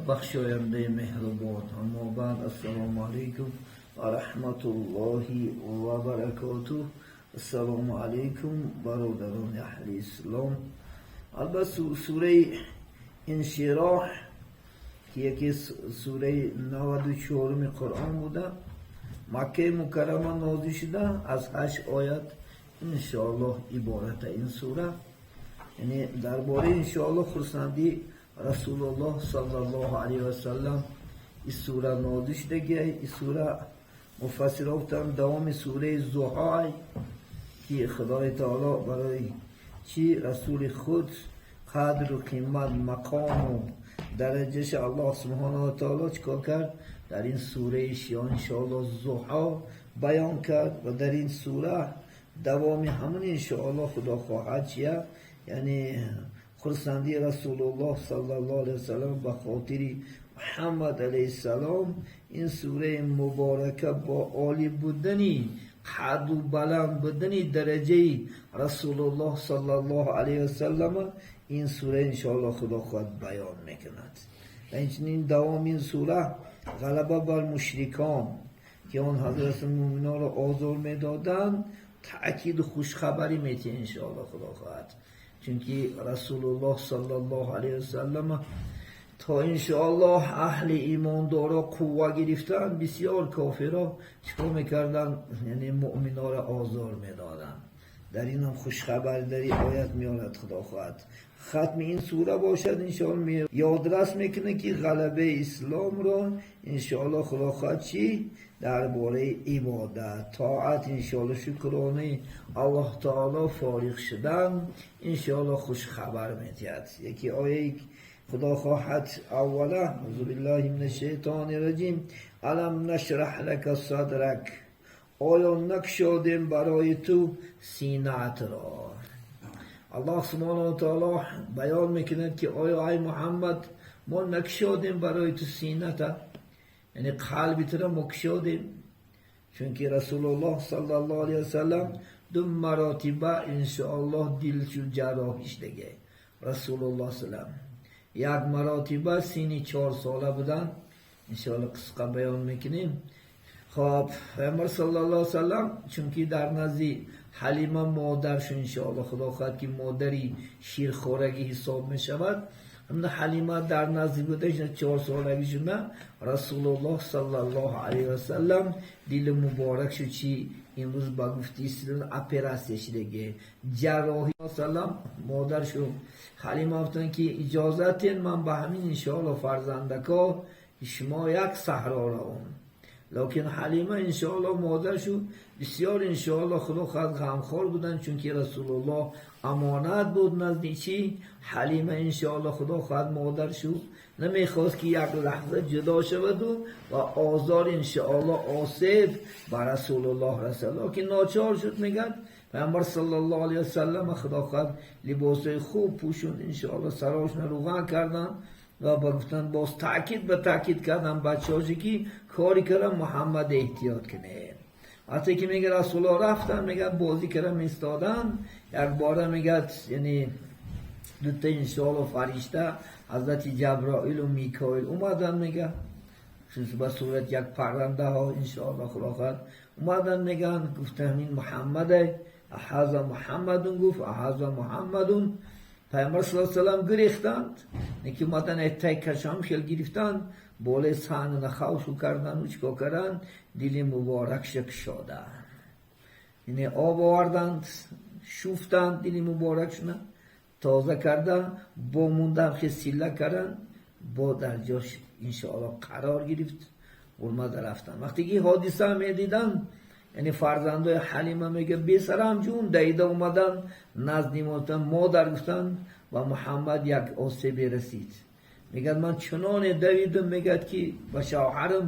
Бахшояндаи меҳрубон. Аммо баъд, ассалому алайкум ва раҳматуллоҳи ва баракотуҳ. Ассалому алайкум, бародарони аҳли ислом. Албатта, сураи Иншироҳ, ки яке сураи 94-уми Қуръон буда, Маккаи Мукаррама нозил шуда, аз 8 оят иншоаллоҳ ибората ин сура, яъне дар бораи иншоаллоҳ хурсандии Расулуллоҳ саллаллоҳу алайҳи васаллам ин сура нозил шудагиай. Ин сура, муфассирҳо гуфтанд, давоми сураи Зуҳай, ки Худои Таоло барои чӣ расули худ қадру қимат, мақому дараҷаша Аллоҳ субҳонаҳу ва таоло чӣ кор кард, дар ин сураи иншоаллоҳ Зуҳо баён кард. Ва дар ин сура давоми ҳамун иншоаллоҳ, Худо хоҳад, чия, яъне хурсандии Расулуллоҳ саллаллоҳу алайҳи васаллам ба хотири Муҳаммад алайҳиссалом, ин сураи муборака бо олӣ будани қаду баланд будани дараҷаи Расулуллоҳ саллаллоҳу алайҳи васаллама ин сура иншоаллоҳ, Худо хоҳад, баён мекунад. Ва инчунин давоми ин сура ғалаба бар мушрикон, ки он ҳазрати муъминонро озор медоданд, таъкиду хушхабарӣ метиҳад иншоаллоҳ, Худо хоҳад, чунки Расулуллоҳ саллаллоҳу алайҳи васаллама то иншоаллоҳ аҳли имондоро қувва гирифтанд, бисёр кофиро чикор мекарданд? Яъне муъминонро озор медоданд. Дар инам хушхабар дар ин оят меорад, Худо хоҳад. Хатми ин сура бошад, иншоаллоҳ, ёдрас мекунад, ки ғалабаи исломро иншоаллоҳ, Худо хоҳад, чӣ дар бораи ибодат, тоат, иншоаллоҳ, шукронаи Аллоҳ Таоло фориғ шудан иншоаллоҳ хушхабар метиҳад. Яке ояи, Худо хоҳад, аввала: аузу биллаҳи мин шайтони раҷим. Алам нашраҳ лака садрак, оё накушодем барои ту синаатро? Аллоҳ субҳонаҳу таоло баён мекунад, ки оё, ай Муҳаммад, мо накушодем барои ту сината, яъне қалби туро мо кушодем? Чунки Расулуллоҳ саллаллоҳу алайҳи васаллам ду маротиба иншоаллоҳ дилшу ҷарроҳӣ шудагай Расулуллоҳ салам. Як маротиба синни 4 сола буданд, иншоаллоҳ қисқа баён мекунем. Хоб, Пайғамбар саллаллоҳу алайҳи васаллам, чунки дар назди Ҳалима модаршу иншоаллоҳ, Худо хоҳад, ки модари ширхорагӣ ҳисоб мешавад, ҳамна Ҳалима дар назди буда, 4 солагӣ шуда, Расулуллоҳ саллаллоҳу алайҳи васаллам дили муборак шу чи имрӯз ба гуфти оператсия шудаги, ҷарроҳӣ салам. Модаршу Ҳалима гуфтанд, ки иҷозатен, ман ба ҳамин иншоаллоҳ фарзандако шумо як саҳро равам. Лекин Ҳалима иншоаллоҳ модаршу бисёр иншоаллоҳ, Худо хоҳад, ғамхор буданд, чунки Расулуллоҳ амонат буд назди чӣ Ҳалима. Иншоаллоҳ, Худо хоҳад, модаршу намехост, ки як лаҳза ҷудо шаваду ва озор иншоаллоҳ осеб ба Расулуллоҳ расад. Лекин ночор шуд. Мегӯяд, Пайғамбар саллаллоҳу алайҳи васаллам, Худо хоҳад, либосҳои хуб пӯшунд, иншоаллоҳ, сарошона рӯған карданд ва ба гуфтан, боз таъкид ба таъкид кардан бачаҳоше, ки кори кардам, Муҳаммад эҳтиёт кунед. Вақте ки, мега, Расулуллоҳ рафтан, мегӯяд, бозӣ карда меистодан, якбора, мегӯяд, яъне дута иншоаллоҳ фаришта, ҳазрати Ҷаброилу Микоил омадан, мега, ба сурати як паррандаҳо иншоаллоҳ, Худо хоҳад, омадан. Мегӯянд, гуфтан: ин Муҳаммаде, аҳаза Муҳаммадун, гуфт: аҳаза Муҳаммадун. Пайғамбар саллаллоҳу салам гирехтанд, неки омадан, тай кашам хел гирифтанд, болои саҳна хавшу кардану чикор карданд, дили муборакша кушоданд, яъне об оварданд, шуфтанд, дили муборакшуна тоза карда, бо мундан хел силла карданд, бо дар ҷош иншоаллоҳ қарор гирифт, урмада рафтанд. Вақте ки ҳодиса медиданд, яъне фарзандои Ҳалима, мега, бесарам ҷун давида омаданд назди модар, гуфтанд: ба Муҳаммад як осебе расид. Мегӯяд, ман чуноне давидам, мегӯяд, ки ба шавҳарам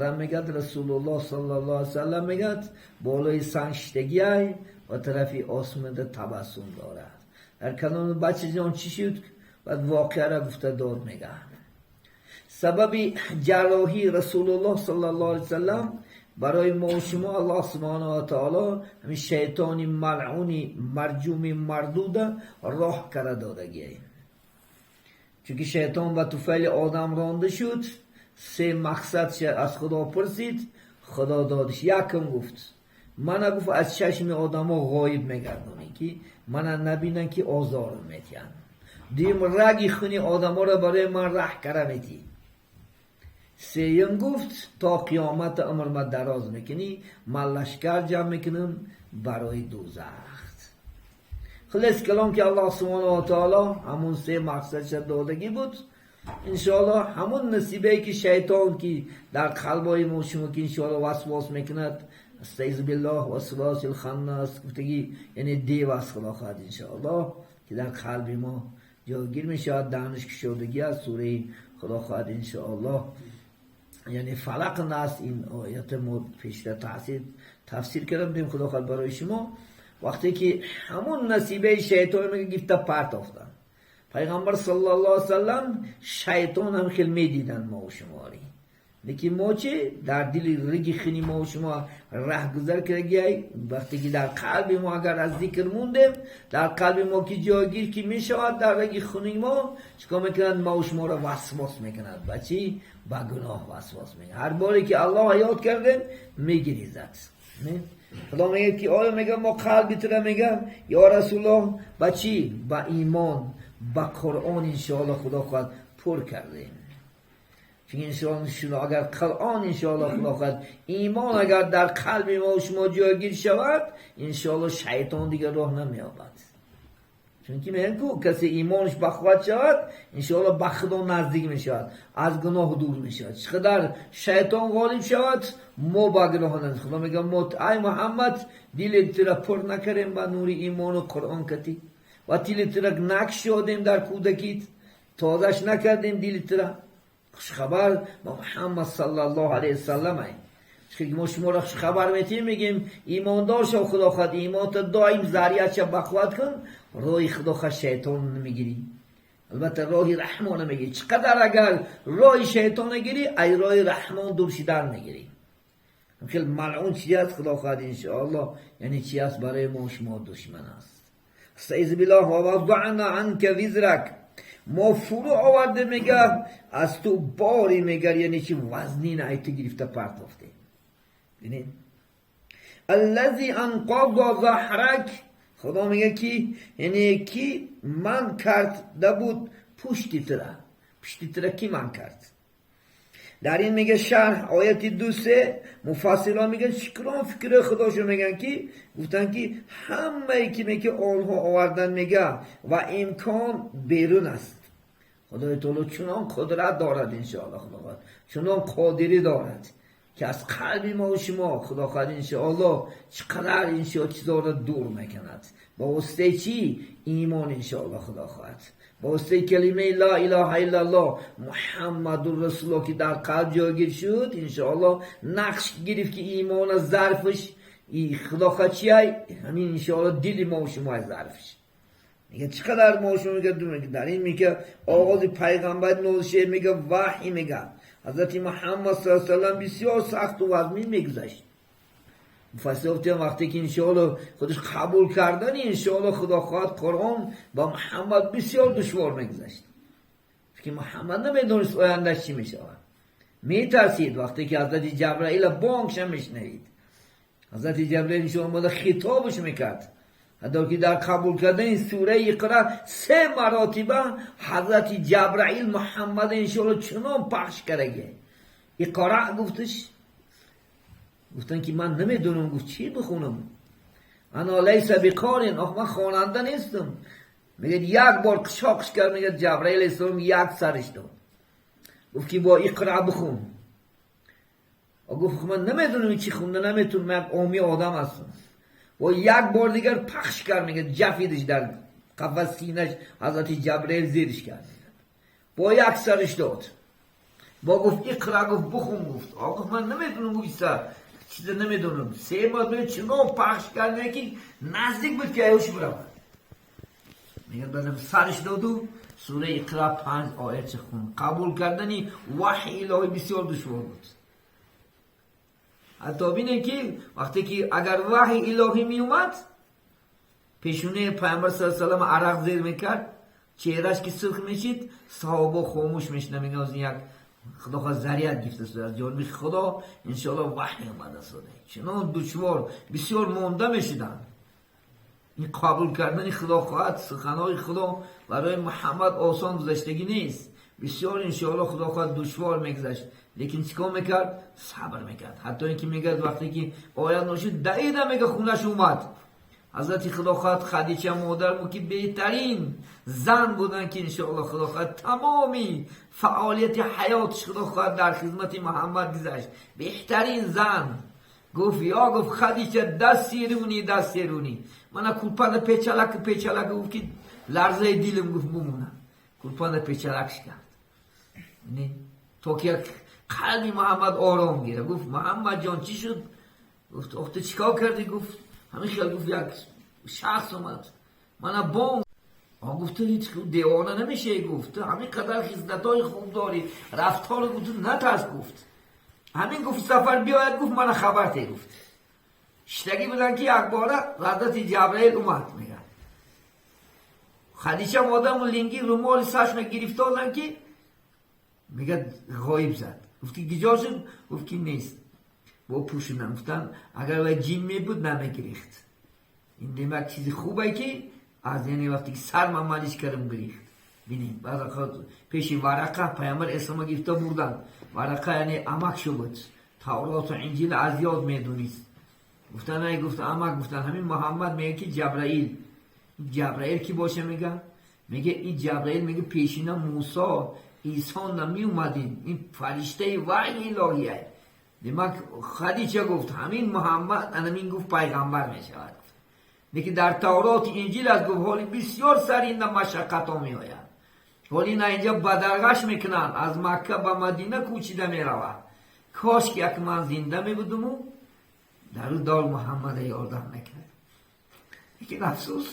ра, мегӯяд, Расулуллоҳ саллаллоҳу алайҳи васаллам, мегӯяд, болои санг шиштагиай ва тарафи осмонда табассум дорад. Дар канони бачаҷон чӣ шуд? Баъд воқеаро гуфта дод. Мегӯяд, сабаби ҷарроҳии Расулуллоҳ саллаллоҳу алайҳи васаллам برای ما و شما الله سبحانه و تعالی همین شیطان ملعون مرجوم مردود راه کرده دادگی. چون شیطان به طفیل آدم رانده شد، سه مقصد از خدا پرسید، خدا دادش. یکم گفت من گفت از چشم آدم ها غایب میگردانی که من نبینن که آزارم میتین. دیم رگ خونی آدم ها را برای من ره کرده میتی. سیم گفت تا قیامت عمر ما دراز میکنی، من لشکر جمع میکنم برای دوزخ. خلاص کلام که الله سبحانه و تعالی همون سه مقصدش دادگی بود. انشاءالله همون نصیبه که شیطان که در قلبای ما شما که انشاءالله وسواس میکند، استعیذ بالله وسواس الخناس گفتگی، یعنی دیو از خدا خواهد انشاءالله که در قلب ما جاگیر میشود. دانش کشودگی از سوره خدا خواهد انشاءالله، یعنی فلق ناس. این آیت ما پیشتر تفسیر کردم دیم خدا خواهد برای شما. وقتی که همون نصیبه شیطان میگه گفته پرتافتن، پیغمبر صلی الله علیه وسلم شیطان هم خیلی میدیدن ما و شماری، لیکن ما چه در دل رگ خونی ما و شما ره گذر کردگی. وقتی که در قلب ما اگر از ذکر موندیم، در قلب ما که جاگیر که میشود در رگ خونی ما چیکار میکنند؟ ما و شما را وسواس میکنند. بچی با گناه وسواس میکنند. هر باری که الله یاد کردیم میگریزد. خدا میگه که آیا میگه ما قلب تو را میگم یا رسول الله با چی؟ با ایمان، با قرآن انشاءالله خدا خواهد پر کردیم. چون انشاءالله اگر قرآن انشاءالله خدا خواهد ایمان اگر در قلب ما و شما جایگیر شود، انشاءالله شیطان دیگر راه نمیابد. چون که میگن که کسی ایمانش بخواد شود، انشاءالله به خدا نزدیک میشود، از گناه دور میشود. چقدر شیطان غالب شود ما با گناه نزدیک. خدا میگه ما ای محمد دل تو را پر نکردیم با نور ایمان و قرآن کتی و دل تو را نکشادیم در کودکیت، تازش نکردیم دل تو را. خوش خبر با محمد صلی الله علیه وسلم ای. که ما شما را خوش خبر میتیم، میگیم ایماندار شو، خدا خواهد ایمان تا دائم ذریعه چه بخواد کن، راه خدا خواهد شیطان نمیگیری، البته راه رحمان نمیگیری. چقدر اگر راه شیطان نگیری، ای راه رحمان دور شدن نگیری. خیلی ملعون چی است خدا خواهد انشاءالله، یعنی چی است برای ما شما دشمن است. استعیذ بالله و وضعنا عنک وزرک، ما فرو آورده میگه از تو باری میگه، یعنی چی وزنی نه ای تو گرفته پرتافته. ببینید الذی انقض ظهرک، خدا میگه کی یعنی کی من کرد دبود پشتی تره، پشتی تره کی من کرد. در این میگه شرح آیت 2-3 مفسران میگن شکران فکر خداشو میگن که گفتن که همه که میگه آنها آوردن میگه و امکان بیرون است. خدای تعالی چنان قدرت دارد انشاءالله، خدا چنان قادری دارد که از قلب ما و شما خدا خواهد انشاءالله چقدر انشاءالله چیزا را دور میکند. با واسطه چی؟ ایمان انشاءالله خدا خواهد، با واسطه کلمه لا اله الا الله محمد رسول الله که در قلب جاگیر شد، انشاءالله نقش گرفت که ایمان از ظرفش خدا خواهد چیه؟ همین انشاءالله دل ما و شما از ظرفش. میگه چقدر ما و شما میگه دور میگه. در این میگه آغاز پیغمبر نوشه میگه وحی میگه حضرت محمد صلی الله علیه و سلم بسیار سخت و وزنی میگذشت. مفسر وقتی که انشاءالله خودش قبول کردن انشاءالله خدا خواهد قرآن با محمد بسیار دشوار میگذشت، که محمد نمیدونست آیندهش چی میشود، میترسید. وقتی که حضرت جبرائیل بانگش میشنوید، حضرت جبرائیل انشاءالله خطابش میکرد، حتی که در قبول کردن سوره اقرا 3 مراتبه حضرت جبرائیل محمد انشاءالله چنان پخش کرده. اقرا گفتش، گفتن که من نمیدونم، گفت چی بخونم؟ انا لیس بقارئ، آخ من خواننده نیستم. میگه یک بار قشاقش کرد، میگه جبرائیل علیه السلام یک سرش داد، گفت که با اقرا بخون. گفت من نمیدونم چی خونده، نمیتونم، من عامی آدم هستم. و یک بار دیگر پخش کرد، میگه جفیدش در قفس سینش حضرت جبرئیل زیرش کرد، با یک سرش داد. با گفت اقرا، گفت بخون. گفت آقا من نمیدونم، گفت چیز نمیدونم. 3 ماه چنان پخش کرد که نزدیک بود که ایوش برم. میگه بعدم سرش داد و سوره اقرا 5 آیت خون. قبول کردنی وحی الهی بسیار دشوار بود. Ҳатто бинед, ки вақте ки агар ваҳи илоҳӣ меомад, пешонаи Паёмбар с.а.в. арақ зер мекард, чеҳраш ки сурх мешид, саҳобо хомӯш мешуда, мегӯянд, як Худо хоҳад заряд гирифта шуда аз ҷониби Худо, иншоалло ваҳй омада шуда. Чунон душвор, бисёр монда мешуданд. Ин қабул кардани Худо хоҳад суханҳои Худо барои Муҳаммад осон гузаштагӣ нест. Бисёр иншоалло Худо хоҳад душвор мегузашт. Лекин чикор мекард? Сабр мекард. Ҳатто инки мегӯяд, вақте ки оят ношид, давида, мега, хунаш омад. Ҳазрати Худо хоҳад Хадича модарму, ки беҳтарин зан буданд, ки иншоалло Худо хоҳад тамоми фаъолияти ҳаётиш Худо хоҳад дар хизмати Муҳаммад гузашт. Беҳтарин зан. Гуфт, ё, гуфт, Хадича, دثروني دثروني. Мана кулпана печалак печалак, гуфт, ки ларзаи дилам, гуфт, бумона. Кулпана печалакш кард. То ки як қалби Муҳаммад ором гирад. Гуфт, Муҳаммад ҷон, чӣ шуд? Гуфт, ох, ту чикор кардӣ? Гуфт, ҳамин хел, гуфт, як шахс омад. Мана бон. Гуфт, ту ҳеҷ девона намешавӣ, гуфт. Ту ҳамин қадар хислатҳои хуб дорӣ, рафтор, гуфт, ту натарс, гуфт. Ҳамин, гуфт, сафар биёяд, гуфт, мана хабар те, гуфт. Шиштагӣ буданд, ки якбора ҳазрати Ҷабраил омад, мегӯяд. Хадича модаму линги румоли сашма гирифтоданд, ки мегӯяд, ғоиб зад. Гуфт, ки гиҷо шуд? Гуфт, ки нест. Бо пӯшидан гуфтанд, агар вай ҷин мебуд, намегирихт. Ин демак чизи хубе, ки аз яъне вақте ки сар мамалиш кардам, гирихт. Бинед, баъз пеши Варақа Паямбар Ислома гирифта бурданд. Варақа яъне амакшо буд. Тавроту Инҷил аз ёд медонист. Гуфтан, ай, гуфт, амак, гуфтан, ҳамин Муҳаммад мега, ки Ҷабраил. Ҷабраил ки боша, мега? Мега, ин Ҷабраил, мега, пешина Мусо, Исо намеомадин. Ин фариштаи ваҳи илоҳия. Демак, Хадича гуфт, ҳамин Муҳаммад, анамин, гуфт, пайғамбар мешавад. Лекин дар Тавроти Инҷил аст, гуфт, ҳоли бисёр саринда машаққатҳо меояд. Ҳоли ина инҷа бадарғаш мекунанд, аз Макка ба Мадина кӯчида меравад. Кош ки як ман зинда мебудуму дар ӯ дор Муҳаммада ёрдам мекард. Лекин афсӯс,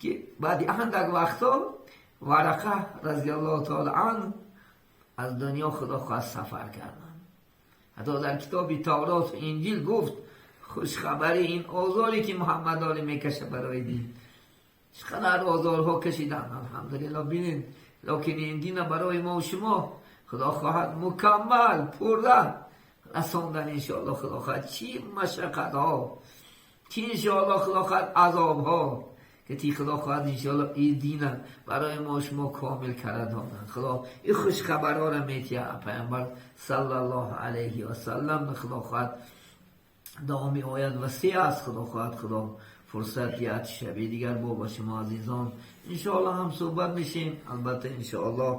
ки баъди андак вақтҳо Варақа разиаллоҳу таала ан аз дунё Худо хоҳад сафар карданд. Ҳатто дар китоби Таврот Инҷил, гуфт, хушхабари ин озоре, ки Муҳаммад оли мекаша барои дин. Чӣ қадар озорҳо кашиданд, алҳамдулилло, бинед. Лекин ин дина барои мо шумо Худо хоҳад мукаммал пурра расондан, иншоалло Худо хоҳад чӣ машаққатҳо, чӣ, иншоалло Худо хоҳад азобҳо, ки ти Худо хоҳад иншоалло ин дина барои мо шумо комил карда доданд. Худо ин хушхабарҳоро метиҳад Паямбар саллаллоҳу алайҳи васаллам. Худо хоҳад давоми оят васеъ аст. Худо хоҳад, Худо фурсат диҳад, шаби дигар бо ба шумо азизон иншоалло ҳам суҳбат мешем. Албатта, иншоалло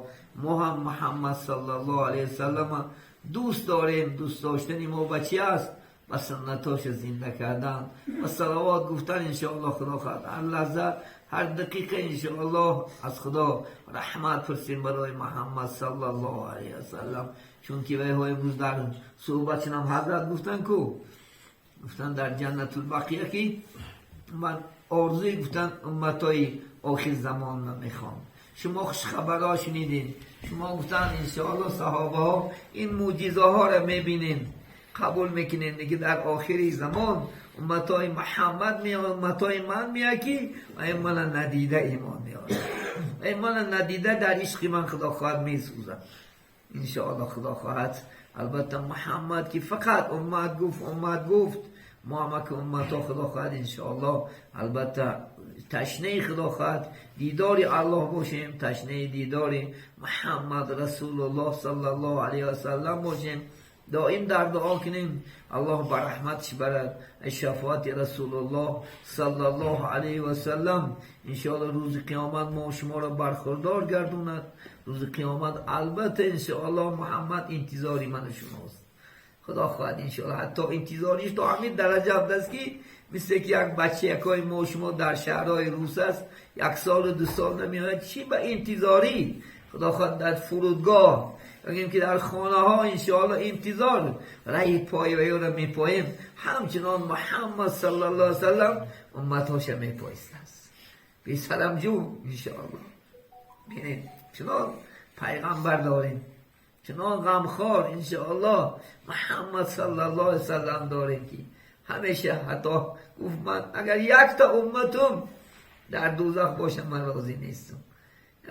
мо ҳам Муҳаммад саллаллоҳу алайҳи васаллама дӯст дорем. Дӯст доштани мо ба чи аст? Ба суннатоша зинда кардан ва салавот гуфтан. Иншоалло Худо хоҳад ҳар лаҳза, ҳар дақиқа, иншоалло аз Худо раҳмат пурсем барои Муҳаммад саллаллоҳу алайҳи васаллам, чунки вайҳо имрӯз дар суҳбатшонам ҳазрат гуфтанд ку, гуфтанд, дар Ҷаннатулбақия, ки ман орзуи, гуфтанд, умматҳои охир замон мехоҳам. Шумо хушхабарҳо шунидед. Шумо, гуфтанд, иншоалло саҳобаҳо ин мӯъҷизаҳоро мебинед, қабул мекунед, ки дар охири замон умматҳои Муҳаммад меояд, умматҳои ман меояд, ки ай мана надида имон меорад, ай мана надида дар ишқи ман Худо хоҳад месӯзад. Иншоалло Худо хоҳад, албатта, Муҳаммад ки фақат уммат гуфт, уммат гуфт, мо ҳама ки умматҳо Худо хоҳад иншоалло албатта ташнаи Худо хоҳад дидори Аллоҳ бошем, ташнаи дидори Муҳаммад Расулуллоҳ саллаллоҳу алайҳи васаллам бошем. Доим дар дуо кунем, Аллоҳ ба раҳматш барад, шафоати Расулуллоҳ саллаллоҳу алайҳи васаллам иншоалло рӯзи қиёмат мо шуморо бархурдор гардонад. Рӯзи қиёмат албатта иншоалло Муҳаммад интизори ману шумост. Худо хоҳад иншоалло ҳатто интизориш то ҳамин дараҷа аст, ки мисле ки як бачаякҳои мо шумо дар шаҳрҳои рус аст, як солу 2 сол намеояд, чӣ ба интизорӣ Худо хоҳад дар фурудгоҳ бигем, ки дар хонаҳо иншоалло интизор раи пой ва ёро мепоем, ҳамчунон Муҳаммад саллаллоҳу алайҳи васаллам умматҳоша мепоистааст. Бесалам ҷун, иншоалло, бинед, чунон пайғамбар дорем. چنان غمخوار انشاءالله محمد صلی الله علیه وسلم داریم که همیشه حتی گفت من اگر یک تا امتم در دوزخ باشه من راضی نیستم.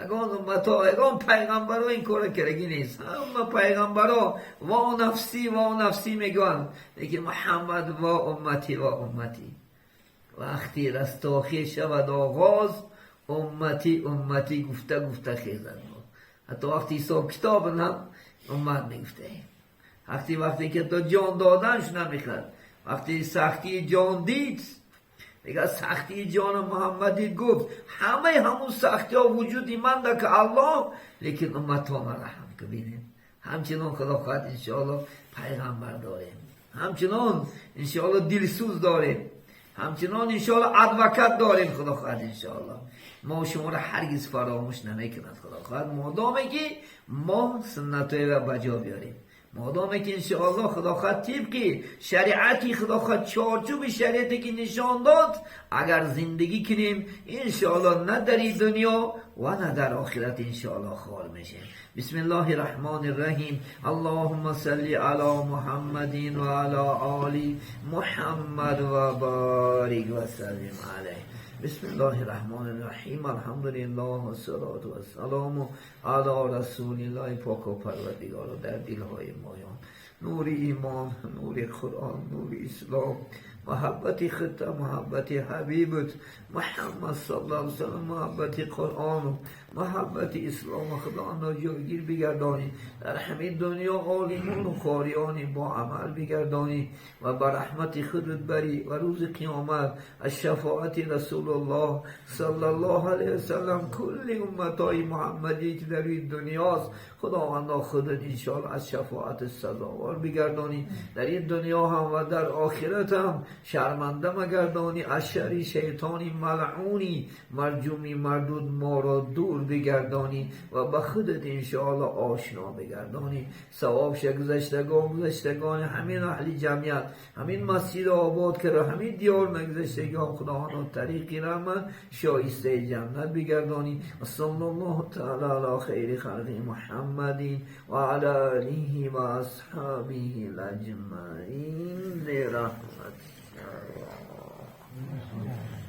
یگان امتا، یگان پیغمبرا این کار کرگی نیست. همه پیغمبرا وا نفسی وا نفسی میگن، لیکن محمد وا امتی وا امتی. وقتی رستاخیز شود آغاز، امتی امتی گفته گفته خیزد. حتی وقتی حساب کتاب هم امت میگفته. وقتی که تا جان دادنش نمیخواد، وقتی سختی جان دید، میگه سختی جان محمدی گفت همه همون سختی ها وجودی من ده که الله، لیکن امت ها من رحم که بینیم. همچنان خدا خواهد انشاءالله پیغمبر داریم، همچنان انشاءالله دلسوز داریم، همچنان انشاءالله advokat داریم. خدا خواهد انشاءالله ما شما را هرگز فراموش نمیکند. خدا خواهد مادامی که ما سنت را بجا بیاریم، مادامی که انشاءالله خدا خواهد طبقی شریعتی خدا خواهد چارچوب شریعتی که نشان داد اگر زندگی کنیم انشاءالله نه در این دنیا و نه در آخرت انشاءالله خوار میشیم. بسم الله الرحمن الرحیم. اللهم صل علی محمد و علی آل محمد و بارک و سلم علیه. بسم الله الرحمن الرحیم. الحمد لله و الصلاة و السلام علی رسول الله. پاک و پروردگار در دلهای مایان نور ایمان، نور قرآن، نور اسلام، محبت خود، محبت حبیبت محمد صلی الله علیه وسلم، محبت قرآن، محبت اسلام خدا را جایگیر بگردانی. در همین دنیا عالمان و قاریان با عمل بگردانی و به رحمت خودت بری و روز قیامت از شفاعت رسول الله صلی الله علیه وسلم کل امتای محمدی که در این دنیاست خداوندا خودت انشاءالله از شفاعت سزاوار بگردانی. در این دنیا هم و در آخرت هم شرمنده مگردانی. از شر شیطانی ملعونی مرجومی مردود ما را دور بگردانی و به خودت انشاءالله آشنا بگردانی. ثواب گذشتگان همین اهل جمعیت، همین مسجد آباد که همین دیار نگذشتگان خداوند طریقی رحمت شایسته جنت بگردانی. صلی الله تعالی علی خیر خلق محمد و علی آله و اصحابه اجمعین برحمت الله.